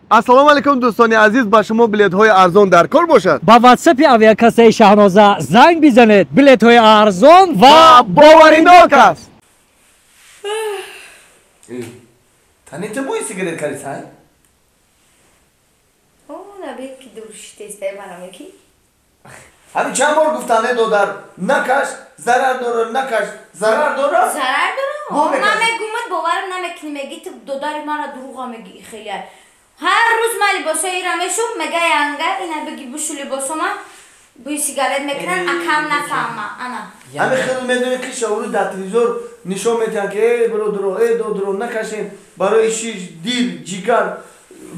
Ассалому алайкум дӯстони азиз, ба шумо билетҳои арзон дар кор бошад. Ба ватсапи авиакассаи Шаҳноза занг бизанед. Билетҳои арзон ва боваринок аст. Тани ту бӯи сигарет кардӣ, сай? О, набед ки дур шитестай манам ки. Ҳамин чанд бор гуфтане, додар, накаш, зарар дора, накаш, зарар дора? Зарар дора? Ман мегумад, боварам намекунӣ, меги ту додари мара дурӯға меги хеле. Ҳар рӯз ман либосои ира мешум, мега янга, ина биги бушу либосома, бӯи сигарет мекунанд, акам нафаҳма, ана. Ҳамин хел медонӣ ки шаврӯз дар телевизор нишон медиҳанд ки э бародаро, э додаро, накашем, барои шиш, дил, ҷигар,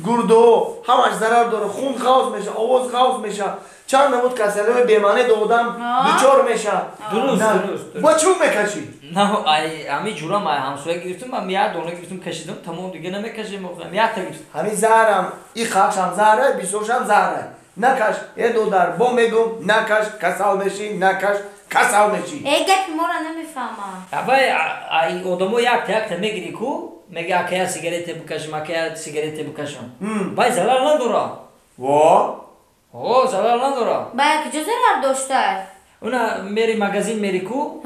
гурдаҳо ҳамаш зарар дора, хун ғавз мешавад, овоз ғавз мешавад, чанд намуд касалиҳои бемаъне до одам дучор мешавад. Дуруст, дуруст. Ба чӣ мекашӣ? На, ай ҳамин ҷурам ай ҳамсоя гирифтум, ман як дона гирифтум, кашидам, тамом, дига намекашем, якта гирифтум. Ҳамин заҳрам, и қақшам заҳра, бисёршам заҳра. Накаш, э додар, бо мегум, накаш, касал мешӣ, накаш, касал мешӣ. Э гапи моро намефаҳмам. Абай, ай одамо якта якта мегирӣ ку, мега акая сигарете бикашам, акая сигарете бикашам. Бай зарар надора. Во? О, зарар надора. Бай куҷо зарар дошта? Уна мери магазин мери ку,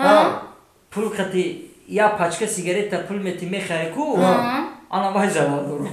пул қати я пачка сигарета пул мети мехари ку, ана вай зарар дора.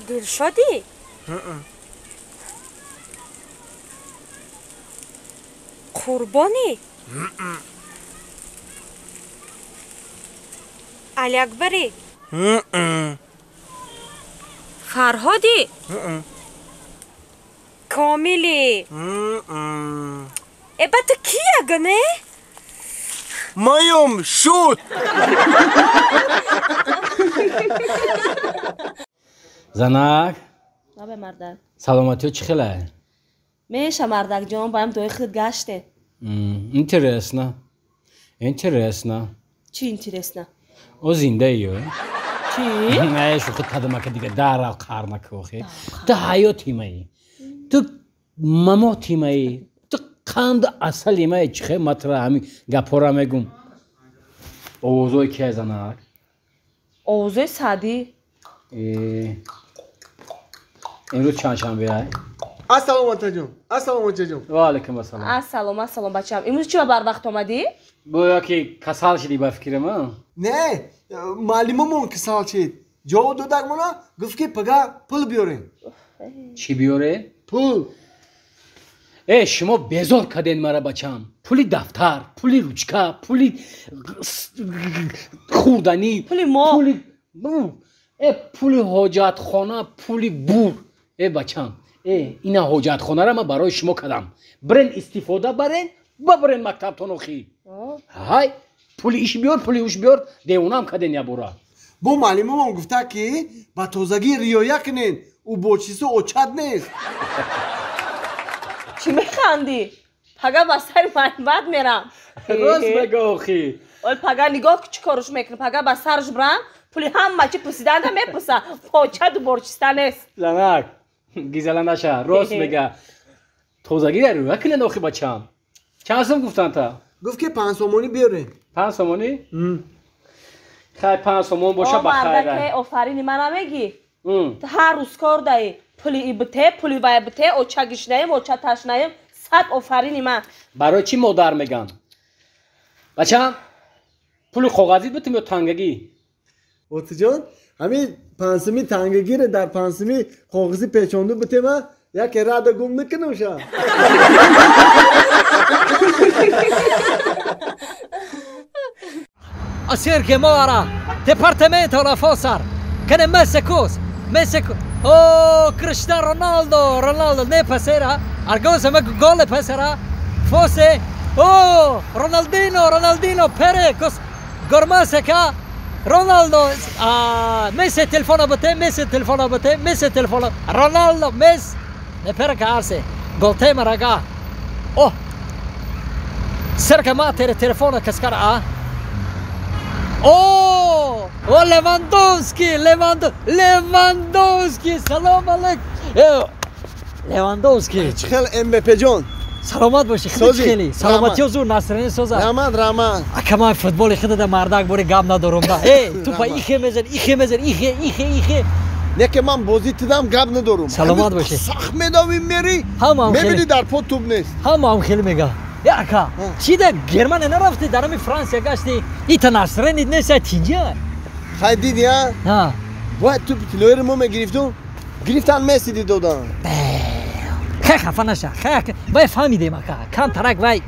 Дилшодӣ? Қурбонӣ? Алиакбарӣ? Фарҳодӣ? Комилӣ? Э ба ту ки ягане? Маём шуд! Занак? Лабе мардак. Саломатиё чӣ хеле? Меша мардакҷон, баям дои худ гаште. Интересно. Интересно. Чӣ интересно? О зиндаиё. Чӣ? Не, шӯхи кадамака дига дарал қар накохи. Ту ҳаёти маи. Ту мамоти маи. Ту қанду асали маи. Чӣ хел матра ҳамин гапҳоро мегум. Овозои кия, занак? Овозои Саъдӣ. Имрӯз чандшанбе ай? Ассалому атаҷон, ассалому атаҷон. Ва алайкум ассалом. Ассалом, ассалом бачам. Имрӯз чӣ ба барвақт омадӣ? Боя ки касал шидӣ ба фикрам, а? Не, муаллимамон касал шид. Ҷавоб додакмона, гуфт ки пага пул биёрем. Чӣ биёрем? Пул. Э, шумо безор карден мара, бачам. Пули дафтар, пули ручка, пули хӯрданӣ, пули мо. Пули э пули ҳоҷатхона, пули бур. Э бачам, э ина ҳоҷатхонара ман барои шумо кардам. Бирен истифода барен, бабарен мактабтон охи. Ҳай, пули иш биёр, пули уш биёр, девонаам карден ябора. Бо муаллимамон гуфта ки ба тозагӣ риоя кунен, ӯ бо чизу очат нест. Чӣ механдӣ? Пага ба сари муаллимат мерам. Рост мега охи. Ол пага нигоҳ чӣ корш мекунӣ, пага ба сарш бирам, пули ҳама чӣ пурсиданда мепурса, почаду борчиста нест. Занак, гизала наша, рост мега. Тозагиро риоя кунен охи, бачам. Чанд сум гуфтанд та? Гуфт ки 5 сомонӣ биёрем. 5 сомонӣ? Хай, 5 сомон боша, ба хайр. Офарини ман намегӣ? Ту ҳар рӯз кор даӣ. Пули и бите, пули вай бите, оча гишнаем, оча ташнаем, сад офарини ман. Барои чӣ модар меган? Бачам, пули коғазӣ битим ё тангагӣ? Отиҷон, ҳамин 5 сумӣ тангагиро дар 5 сумӣ коғазӣ печонду битема, яке рада гум накунуша. Sergio Mora, Departamento la Fossar, che ne messe cos, messe Oh, Cristiano Ronaldo, Ronaldo ne passerà, Argosa ma gol passerà, Fosse, oh, Ronaldinho, Ronaldinho, Pere, cos, Gormaseka, Роналдо, Месси телефона бите, Месси телефона бите, Месси телефона. Роналдо, Месси. Ne percarse. Gol tema raga. Oh. Cerca matere telefona cascara a. Oh! Oh Lewandowski, Lewandowski. Салом алейкум. Lewandowski. Хел МБП ҷон. Саломат бошӣ, хеле. Саломатиё зур насрини соза. Раҳмат, раҳмат. Ака ман футболи худада мардак бори гап надорум да. Эй, тупа ихе мезан, ихе мезан, ихе, ихе, ихе. Не ки ман бозӣ тидам гап надорум. Саломат бошӣ. Сахт медавӣ мери, мебинӣ дар по туп нест. Ҳамаам хеле мега. Э ака, чи да Германия нарафтӣ, дар ҳами Франсия гаштӣ, ита насрини нест, тинҷа. Хай диди, а? Ҳа. Бояд тупи тиллоиро мо мегирифтум. Гирифтан Месси додан. Хай хафа наша, хай вай фаҳмидем ака, камтарак вай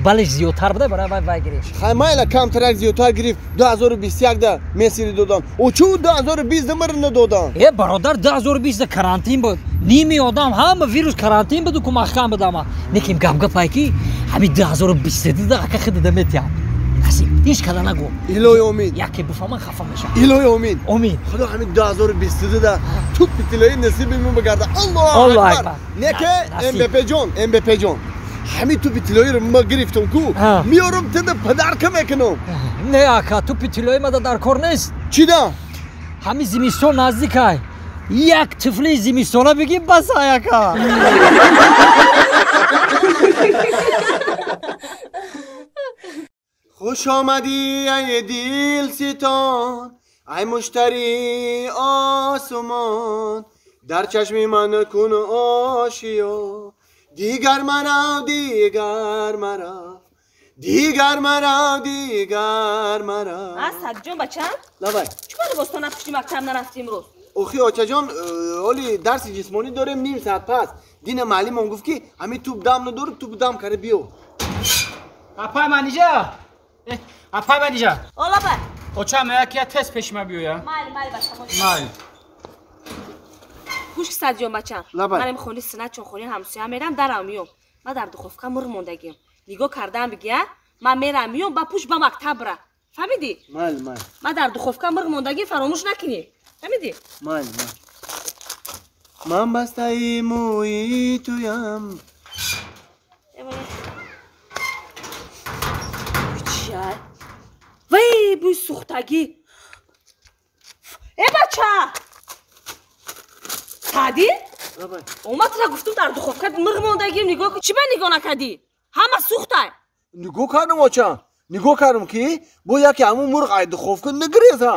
балеш зиёдтар буда, барои вай вай гирифт. Хай майла камтарак зиёдтар гирифт, 2021 да Мессиро додан. О чу 2020 да мара надодан? Э бародар, 2020 да карантин буд. Ними одам ҳама вирус карантин буду ку маҳкам буд ама. Неким гап гапай ки ҳами 2022 да ака хида метиям. Насиб, ҳеч када нагӯ. Илоҳи омин. Яке бифаҳман хафа мешавам. Илоҳи омин. Омин. Худо ҳамин 2022 да тупи тиллоӣ насиби мо бигардад. Аллоҳу акбар. Не ки МБП ҷон, МБП ҷон. Ҳамин тупи тиллоиро ма гирифтам ку, меорам тида падарка мекунам. Не ака, тупи тиллоӣ мада дар кор нест. Чӣ да? Ҳамин зимистон наздикай. Як тифли зимистона бигӣ бас ай ака. Хуш омадӣ ай дилситон, ай муштари осмон, дар чашми ман кун ошиё, дигар марав, дигар марав, дигар марав, дигар марав. А Садиҷон бачам? Лабай. Чӣ кор бостон напушти мактаб нарафтӣ имрӯз? Охи очаҷон, оли дарси ҷисмонӣ дорем ним саат пас. Дина муаллимон гуфт ки ҳамин туп дам надорӣ, туп дам карда биё. Апай Манижа! Апай Манижа! Ола бай! Оча мая ки тест пеши ма биёя. Майли, майли бачам. Майли. Гӯш ки Садиҷон бачам. Ман ин хони синат чон хони ҳамсоя мерам, дарам миём. Ман дар духовка мурғ мондагиам. Нигоҳ кардаам бигия, ман мерам миём, ба пуш ба мактаб бира. Фаҳмидӣ? Майли, майли. Ман дар духовка мурғ мондагиам, фаромӯш накунӣ. Фаҳмидӣ? Майли, майли. Ман бастаи мӯи туям. Вай, бӯи сӯхтагӣ. Э бача! Саъдӣ? Омад тура гуфтум дар духовка мурғ мондагиам, нигоҳ кун. Чӣ ба нигоҳ накардӣ? Ҳама сӯхтай. Нигоҳ кардам оча. Нигоҳ кардам ки бо яке ҳамун мурғ ай духовка нагиреза.